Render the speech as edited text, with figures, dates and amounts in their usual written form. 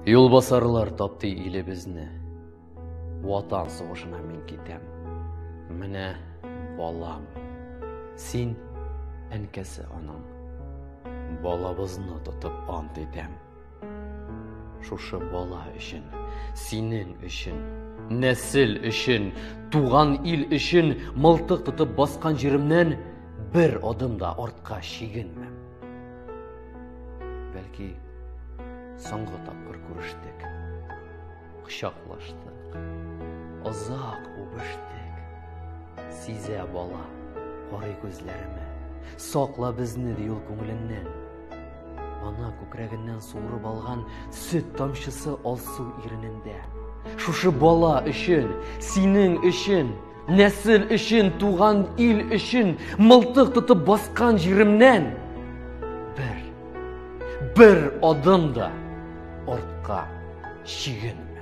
Юлбасарлар таптый илебезне. Ватан сугышына мин китәм. Менә балам. Син әнкәсе аның. Балабызны тотып ант итәм. Шушы бала өчен, синең өчен, нәсел өчен, туган ил өчен мылтык тотып баскан җиремнән бер адым да артка чигенмәм. Бәлки, соңгы тапкыр күрештек, кочаклаштык, озак үбештек. Сизә бала, карый күзләремә. Сакла безне, ди ул күңеленнән. Ана күкрәгеннән суырып алган сөт тамчысы алсу иренендә. Шушы бала өчен, синең өчен, нәсел өчен, туган ил өчен мылтык тотып баскан җиремнән бер, бер адым да артка чигенмәм.